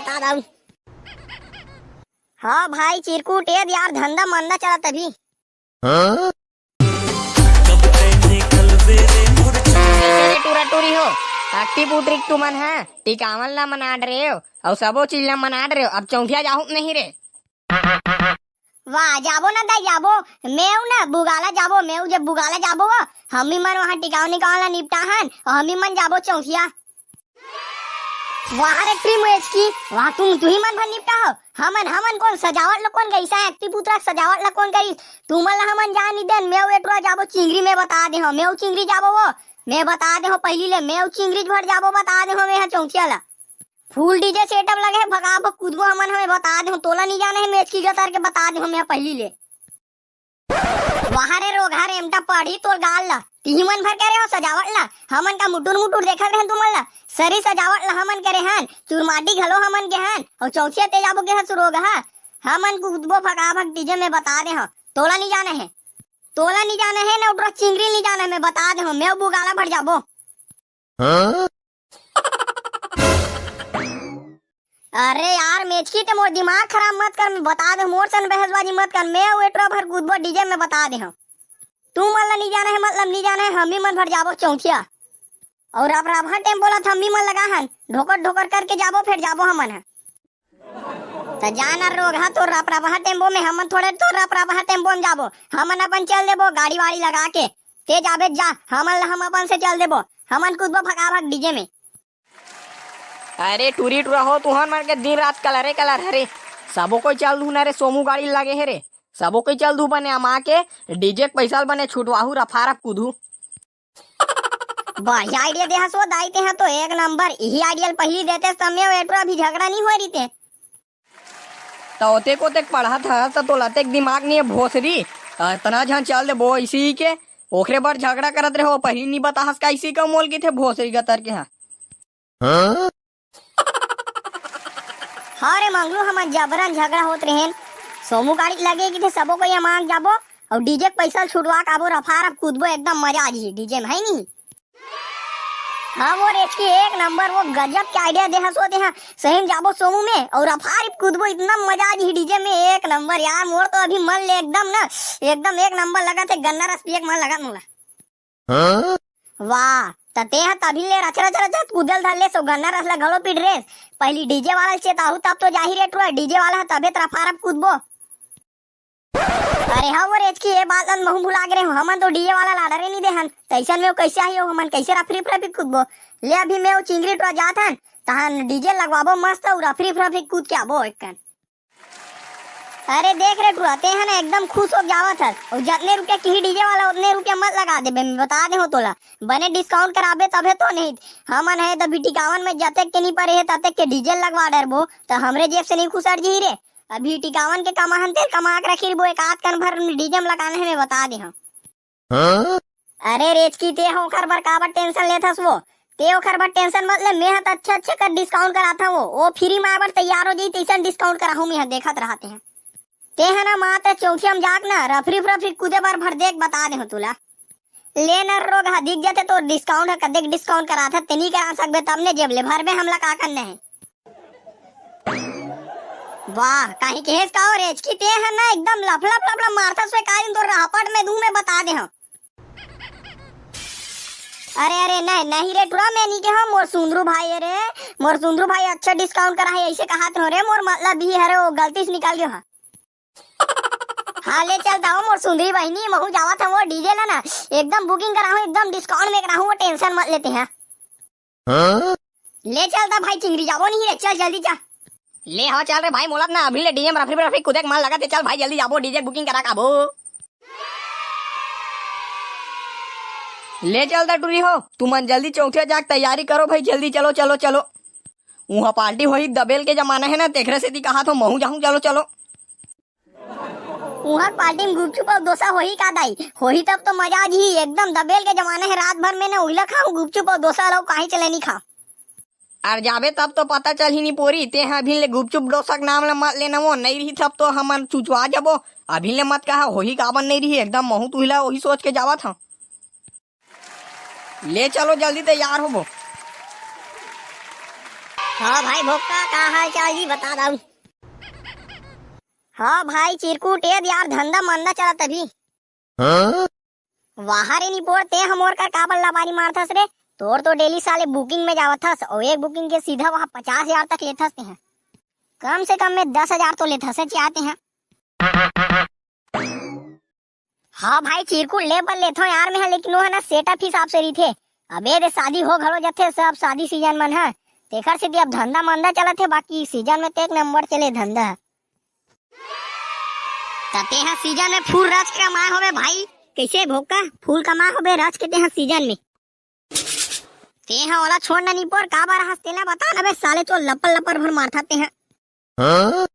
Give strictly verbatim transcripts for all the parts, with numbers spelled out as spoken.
बता दऊ। हाँ भाई चिरकुट, ए यार धंधा मंदा चलत अभी। कैसे रे टूरा टूरी हो? अट्टी पुटरी तुमन ह टिकावन ला मना डरे हो, अउ सबो चीज ला मना डरे हो, अब चौथिया जाहू नहीं रे। वाह, जाबो ना दाई, जाबो। मेव ना बुगाला जाबो, मेव जब बुगाला जाबो वो, हमी मन वहाँ टिकावन निकावन ला निपटाहन, अउ हमी मन जाबो चौथिया। वाह रे टीम एचकी, वाह तुम तुही मन भर निपटा हो। हमन, हमन कोन सजावट ल कोन करिस, अट्टी पुटरी सजावट ल कोन करिस? तुमन ल हमन जान नहीं देन, मेव ए टुरा जाबो चिंगरी में बता दे हो, मेव चिंगरी जाबो वो, मैं बता दे हो पहली ले, मेव चिंगरी भर जाबो बता दे हो, मैं ह चौथिया ला। फुल डीजे सेटअप लगे हे, भगा भग कूदबो हमन, हमें बता दे हो, तोला नहीं जाना है, मैं एचकी गतर के बता दे हो, मैं ह पहली ले। वाह रे रोगहा रेमटा पड़ी तोर गाल ला। तिही मन भर करे हो सजावट ला। हमन का मुटुर मुटुर देखत रहन तुमन ला। सरी सजावट ला हमन करे हन। चुरमाटी घलो हमन के हन। अउ चौथिया ते जाबो के हस रोगहा। हमन कूदबो फकाफक डीजे में बता दे हो। तोला नहीं जाना है। तोला नहीं जाना है ना उठरो चिंगरी नहीं जाना है मैं बता दे हो। मैं बुगाला भर जाबो। अरे यार मेचकी ते मोर दिमाग खराब मत कर, मैं बता दे मोर सन बहसबाजी मत कर, मैं वेटरो भर कूदबो डीजे में बता दे हम। तू मन ला नहीं जाना है मतलब नहीं जाना है, हमी मन भर जाबो चौथिया। और अब राभा टेम्पो ला थम्मी मन लगा हन, ढोकर ढोकर करके जाबो फिर जाबो हमन ह। त जाना रोगहा तो रपरपहा टेम्पो में, हमन थोड़े तो रपरपहा टेम्पो में जाबो, हमन अपन चल देबो गाड़ी वाड़ी लगा के। ते जाबे जा, हमन ला हम अपन से चल देबो, हमन कूदबो फकाफक डीजे में। अरे टूरी टूरा हो, तुहन मन के दिन रात कलरे कलर हरे। सबो कोई चल दू ना रे, सोमू गाड़ी लगे हे रे। सबो कोई चल दू बने अमा के, डीजे के पैसा ल बने छुटवाहू, रफारफ कूदू। बढ़िया आइडिया दे हस वो दाई, तेहा तो एक नंबर। इही आइडिया ल पहिली देतेस त मैं एटरो अभी झगड़ा नहीं होय रहिते। त ओतेक ओतेक पढ़त हस त तोला अतेक दिमाग नहीं है भोसरी। अतना झन चल देबो इसी के, ओखरे बर झगड़ा करत रहो, पहिली नहीं बताहस का इसी का मोल किथे भोसरी गतर के हा। हाँ रे मंगलू, हमन जबरन झगड़ा होत रहेन। सोमू गाड़ी लगे कि थे सबो कोई मांग जाबो और डीजे के पैसा छुटवा के आबो, रफारफ कूदबो, एकदम मजा आ जी डीजे में, है नी? हाँ वो रेचकी एक नंबर, वो गजब के आइडिया दे हस वो दे हा। सही में जाबो सोमू में और रफारफ कूदबो, इतना मजा आ जी डीजे में, एक नंबर यार। मोर तो अभी मन ले एकदम ना, एकदम एक नंबर लगा थे, गन्ना रस पिए के मन लगा मोला। वाह, त तेहा तभी ले रच रच रच कूदल धर ले, सो गन्ना रस ला घलो पीट रेस। पहली डीजे वाला ल चेताहू तब तो जाही रे टुरा, डीजे वाला ह तबे तरफ आरब कूदबो। अरे हाँ वो रेचकी, ये बात ला महू भुला गे रेहूँ, हमन तो डीजे वाला ला डरे नहीं देहन, तैसन में वो कैसे आही हो, हमन कैसे रफरी फफरी कूदबो। ले अभी मैं वो चिंगरी टुरा जात हन, तहन डीजे लगवाबो मस्त और रफरी फफरी कूद के आबो एक कन। अरे देख रे टुरा, ते ह ना एकदम खुश हो जावत हस। अउ जतने रुपया किही डीजे वाला, उतने रुपया मत लगा देबे, मैं बता दे हो तोला। बने डिस्काउंट कराबे तभे तो नहीं। हमन है त अभी टिकावन में जतेक के नहीं परे हे, ततेक के डीजे लगवा डरबो, त हमरे जेब से नहीं खुसर जी रे। अभी टिकावन के कमाहन तेल कमा के रखी रबो, एक आध कन भर डीजे में लगाना है, मैं बता दे हूँ। अरे रेचकी, ते ह ओखर बर काबर टेंशन लेत हस वो? ते ओखर बर टेंशन मत ले, मैं ह त अच्छा अच्छा कर डिस्काउंट करात हूँ। वो फ्री में आए बर तैयार हो जाई, तैसन डिस्काउंट कराहूँ मैं ह, देखत रहा ते ह। ते ह ना मात्र चौथिया में जाके ना रफरी फफरी कूदे बर भर देख बता दे हो तुला। ले न रोग ह दिख जाते तोर डिस्काउंट ह, कदेक डिस्काउंट करात ह, ते नहीं करा सकबे तब ने जेब ले भरबे, हमला का करना है। वाह, काहे के हेस का हो रेचकी, ते ह ना एकदम लफलफ लफलफ मारथस वे, का दिन तोर रापट में दूं मैं बता दे हूँ। अरे अरे नहीं नहीं रे टुरा, मैं नहीं के हूँ, मोर सुंदरू भाई है रे, मोर सुंदरू भाई अच्छा डिस्काउंट करा है, ऐसे कहा थे रे, मोर मतलब भी है रे, वो गलती से निकल गया। हाँ ले चल दाओ मोर सुंदरी बहिनी, महू जावत हूँ वो डीजे ला ना, एकदम बुकिंग कराहूँ, एकदम डिस्काउंट में कराहूँ, वो टेंशन मत लेते हैं। ले चल दा भाई चिंगरी जाबो नहीं रे, चल जल्दी जा। ले हाँ चल रे भाई, मोला ना अभी ले डीजे में रफरी रफरी कूदे के मन लगा थे, चल भाई जल्दी जाबो, डीजे बुकिंग करा काबो। ले चल दा टूरी हो, तुमन जल्दी चौथिया जाके तैयारी करो भाई, जल्दी चलो चलो चलो। उहाँ पार्टी होही, दबेल के जमाना है ना, तेखरे सेती कहा थो महू जाहूँ, चलो चलो। उहाँ पार्टी में गुपचुप अउ डोसा होही का दाई? होही तब तो मजा आ जही, एकदम दबेल के जमाना है, रात भर में ना उहिला खाऊं गुपचुप अउ डोसा लो, काहे चले नहीं खाओ। अर जाबे तब तो पता चलही नी पोरी, ते ह अभी ले गुपचुप डोसा के नाम ले मत लेना वो, नहीं रही तब तो हमन चुचवा जाबो। अभी ले मत कहा होही काबर नहीं रही, एकदम महू तुहिला वही सोच के जावत हूँ। ले चलो जल्दी तैयार होबो। हाँ भाई भोक्का, का हाल चाल जी, बता दाऊ। हाँ भाई चिरकुट, ए यार धंधा मंदा चलत अभी। हाँ? वाह रे निपोर, ते ह मोर कर काबर लबारी मारथस रे? तोर तो डेली साले बुकिंग में जावत हस, अउ एक बुकिंग के सीधा वहाँ पचास हजार तक लेथस ते ह। कम से कम में दस हजार तो लेथस, चाहते हैं। हाँ भाई चिरकुट, ले बर लेथो यार मैं ह, लेकिन वो है ना सेटअप हिसाब से रहिथे। अबे रे शादी हो घलो जथे, सब शादी सीजन मन ह, तेखर सेती अब धंधा मंदा चलत हे, बाकी सीजन में तो एक नंबर चले धंधा। त तेहा सीजन में फूल रच के कमाए होबे भाई। कैसे भोक्का, फूल कमाए होबे रच के तेहा सीजन में? तेहा ओला छोड़ ना निपोर, काबर हस तेला बता ना बे साले, चो लपर लपर भर मारथा तेहा। हाँ?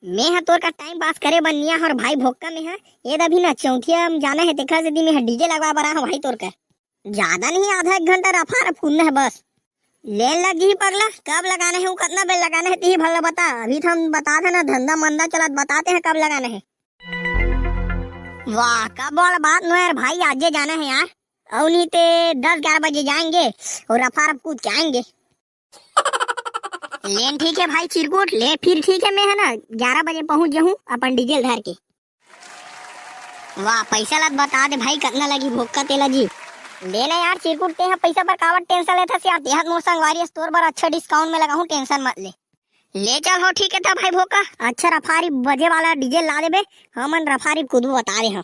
मैं ह तोर का टाइम पास करे बर निया हर भाई भोक्का में ह। ये दभी ना चौथिया हम जाना है, तेखर सेती मैं ह डीजे लगवा बर आया हूँ भाई तोर का। ज्यादा नहीं, आधा एक घंटा रफा रफ कुन्ना है बस। लेन लग ही पगला, कब लगाना है, वो कितना बेर लगाना है, तिही भला बता। अभी तो हम बता थे ना, धंधा मंदा चलत, बताते हैं कब लगाना है। वाह, कब वाला बात नो यार भाई, आज जाना है यार। और नहीं ते दस ग्यारह बजे जाएंगे और रफा रफ कूद के आएंगे। लेन ठीक है भाई चिरकुट, ले फिर ठीक है, मैं है ना ग्यारह बजे पहुंच जाहूँ अपन डीजल धर के। वाह, पैसा ला बता दे भाई, कितना लगी भोक्का तेला जी। ले ना यार चिरकुट, तेहा पैसा पर काबर टेंशन लेथस यार, तेहा मोर संगवारी अस, तोर बर अच्छा डिस्काउंट में लगाहूँ, टेंशन मत ले। ले चल हो ठीक है था भाई भोक्का, अच्छा रफारी बजे वाला डीजे ला देबे, हमन रफारी कूदबो बता दे हम।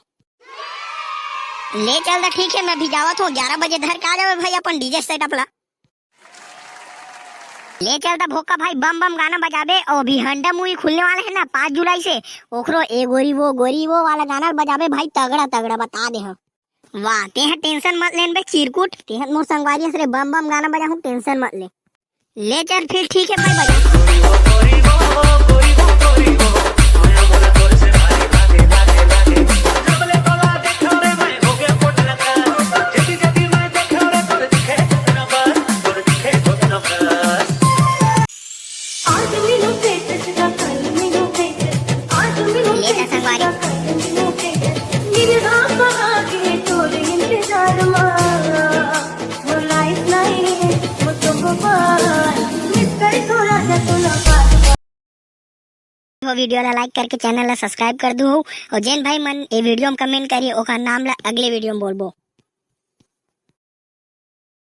ले चल त ठीक है, मैं भी जावत हूँ, ग्यारह बजे धर के आ जावे भाई अपन डीजे सेटअप ला। ले चल त भोक्का भाई, बम बम गाना बजाबे। और अभी हंडा मूवी खुलने वाला है ना पाँच जुलाई से, ओखरो ए गोरी वो गोरी वो वाला गाना बजाबे भाई, तगड़ा तगड़ा बता दे हम। वाह, तेहा टेंशन मत लेन बे चिरकुट, तेहा मोर संगवारी हस रे, बम बम गाना बजाहूँ, टेंशन मत ले। ले चल फिर ठीक है भाई, बजा। ले त संगवारी। हो वीडियो ला लाइक करके चैनल ला सब्सक्राइब कर दू हो, और जेन भाई मन ए वीडियो में कमेंट करी, ओकर नाम ला अगले वीडियो में बोलबो।